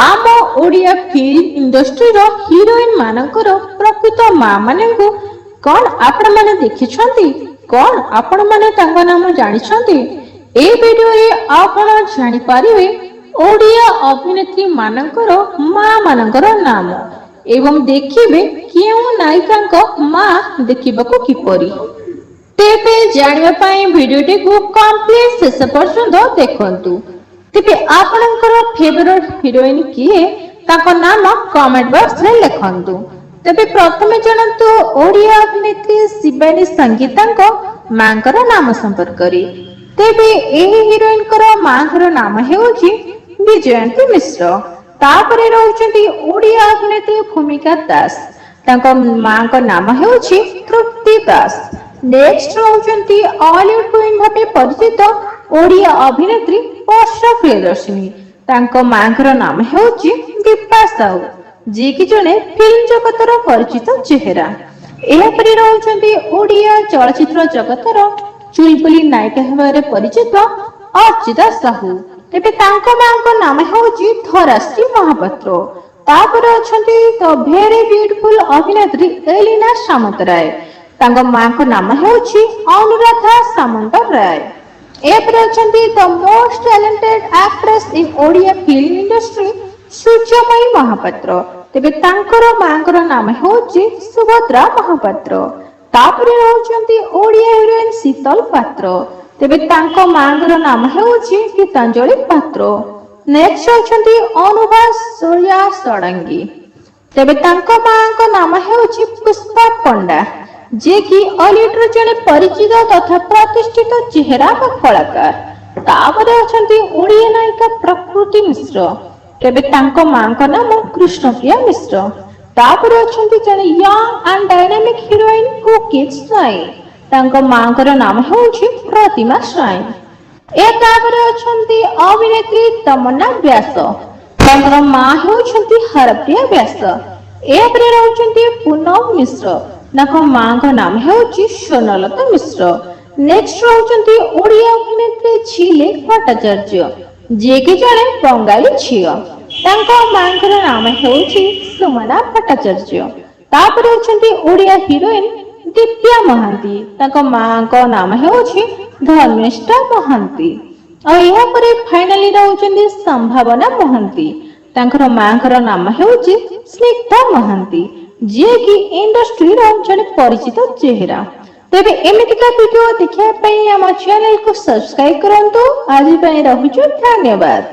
ଆମ ଓଡ଼ିଆ ଫିଲ୍ମ ଇଣ୍ଡଷ୍ଟ୍ରିର ହିରୋଇନ ମାନଙ୍କର ପ୍ରକୃତ ମା ମାନଙ୍କୁ କଣ ଆପଣମାନେ ଦେଖିଛନ୍ତି? କଣ ଆପଣମାନେ ତାଙ୍କ ନାମ ଜାଣିଛନ୍ତି? ଏ ଭିଡିଓରେ ଆପଣ ଜାଣିପାରିବେ ଓଡ଼ିଆ ଅଭିନେତ୍ରୀ ମାନଙ୍କର ମା ମାନଙ୍କର ନାମ ଏବଂ ଦେଖିବେ କେଉଁ ନାୟିକାଙ୍କ ମା ଦେଖିବାକୁ କିପରି। ତେବେ ଜାଣିବା ପାଇଁ ଭିଡିଓଟିକୁ କମ୍ପ୍ଲିଟ ଶେଷ ପର୍ଯ୍ୟନ୍ତ ଦେଖନ୍ତୁ। ତେବେ ଆପଣଙ୍କର ଫେଭରେଟ ହିରୋଇନ କିଏ, ତାଙ୍କ ନାମ କମେଣ୍ଟ ବକ୍ସରେ ଲେଖନ୍ତୁ। ତେବେ ପ୍ରଥମେ ଜାଣନ୍ତୁ ଓଡ଼ିଆ ଅଭିନେତ୍ରୀ ଶିବାନୀ ସଙ୍ଗୀତାଙ୍କ ମାଙ୍କର ନାମ ସମ୍ପର୍କରେ। ତେବେ ଏହି ହିରୋଇନଙ୍କର ମାଙ୍କର ନାମ ହେଉଛି ବିଜୟନ୍ତୀ ମିଶ୍ର। ତାପରେ ରହୁଛନ୍ତି ଓଡ଼ିଆ ଅଭିନେତ୍ରୀ ଭୂମିକା ଦାସ। ତାଙ୍କ ମାଙ୍କ ନାମ ହେଉଛି ତୃପ୍ତି ଦାସ। ନେକ୍ସଟ ରହୁଛନ୍ତି ଅଲିଉଡ କୁଇନ ଭାବେ ପରିଚିତ ଓଡ଼ିଆ ଅଭିନେତ୍ରୀ ବର୍ଷା ପ୍ରିୟଦର୍ଶିନୀ। ତାଙ୍କ ମାଙ୍କର ନାମ ହେଉଛି ଦୀପା ସାହୁ, ଯିଏକି ଜଣେ ଫିଲ୍ମ ଜଗତର ପରିଚିତ ଚେହେରା। ଏହାପରେ ରହୁଛନ୍ତି ଓଡ଼ିଆ ଚଳଚ୍ଚିତ୍ର ଜଗତର ଚୁଲବୁଲି ନାୟିକା ଭାବରେ ପରିଚିତ ଅର୍ଚ୍ଚିତା ସାହୁ। ତେବେ ତାଙ୍କ ମାଙ୍କ ନାମ ହେଉଛି ଧରାଶ୍ରୀ ମହାପାତ୍ର। ତାପରେ ଅଛନ୍ତି ଦ ଭେରି ବ୍ୟୁଟିଫୁଲ ଅଭିନେତ୍ରୀ ଏଲିନା ସାମନ୍ତରାୟ। ତାଙ୍କ ମାଙ୍କ ନାମ ହେଉଛି ଅନୁରାଧା ସାମନ୍ତରାୟ। ଏହାପରେ ଅଛନ୍ତି the most talented actress in Odia film industry Suryamayee Mohapatra. ତେବେ ତାଙ୍କର ମାଙ୍କର ନାମ ହେଉଛି ସୁଭଦ୍ରା ମହାପାତ୍ର। ତାପରେ ରହୁଛନ୍ତି ଓଡ଼ିଆ ହିରୋଇନ ଶୀତଲ ପାତ୍ର। ତେବେ ତାଙ୍କ ମାଙ୍କର ନାମ ହେଉଛି ଗୀତାଞ୍ଜଳି ପାତ୍ର। ନେକ୍ସଟ ଅଛନ୍ତି ଅନୁଭା ସୂର୍ୟା ଷଡ଼ଙ୍ଗୀ। ତେବେ ତାଙ୍କ ମାଙ୍କ ନାମ ହେଉଛି ପୁଷ୍ପା ପଣ୍ଡା, ଯିଏକି ଅଲିଉଡର ଜଣେ ପରିଚିତ ତଥା ପ୍ରତିଷ୍ଠିତ ଚେହେରା ବା କଳାକାର। ତାପରେ ଅଛନ୍ତି ଓଡ଼ିଆ ନାୟିକା ପ୍ରକୃତି ମିଶ୍ର। ତେବେ ତାଙ୍କ ମାଙ୍କ ନାମ କୃଷ୍ଣପ୍ରିୟା ମିଶ୍ର। ତାପରେ ଅଛନ୍ତି ଜଣେ young and dynamic heroine Kuki Swain. ତାଙ୍କ ମାଙ୍କର ନାମ ହେଉଛି ପ୍ରତିମା ସ୍ୱାଇଁ। ଏ ତାପରେ ଅଛନ୍ତି ଅଭିନେତ୍ରୀ ତମନ୍ନା ବ୍ୟାସ। ତାଙ୍କର ମା ହେଉଛନ୍ତି ହରପ୍ରିୟା ବ୍ୟାସ। ଏହାପରେ ରହୁଛନ୍ତି ପୁନମ ମିଶ୍ର। ତାଙ୍କ ମାଙ୍କ ନାମ ହେଉଛି ସ୍ୱର୍ଣ୍ଣଲତା ମିଶ୍ର। ନେକ୍ସଟ ରହୁଛନ୍ତି ଓଡ଼ିଆ ଅଭିନେତ୍ରୀ ଝିଲି ଭଟ୍ଟାଚାର୍ଯ୍ୟ, ଯିଏକି ଜଣେ ବଙ୍ଗାଳୀ ଝିଅ। ତାଙ୍କ ମାଙ୍କର ନାମ ହେଉଛି ସୁମନା ଭଟ୍ଟାଚାର୍ଯ୍ୟ। ତାପରେ ଅଛନ୍ତି ଓଡ଼ିଆ ହିରୋଇନ ଦିବ୍ୟା ମହାନ୍ତି। ତାଙ୍କ ମାଙ୍କ ନାମ ହେଉଛି ଧର୍ମିଷ୍ଠା ମହାନ୍ତି। ଆଉ ଏହାପରେ ଫାଇନାଲି ରହୁଛନ୍ତି ସମ୍ଭାବନା ମହାନ୍ତି। ତାଙ୍କର ମାଙ୍କର ନାମ ହେଉଛି ସ୍ନିଗ୍ଧା ମହାନ୍ତି, ଯିଏକି ଇଣ୍ଡଷ୍ଟ୍ରିର ଜଣେ ପରିଚିତ ଚେହେରା। ତେବେ ଏମିତିକା ଭିଡିଓ ଦେଖିବା ପାଇଁ ଆମ ଚ୍ୟାନେଲକୁ ସବସ୍କ୍ରାଇବ କରନ୍ତୁ। ଆଜି ପାଇଁ ରହୁଛୁ, ଧନ୍ୟବାଦ।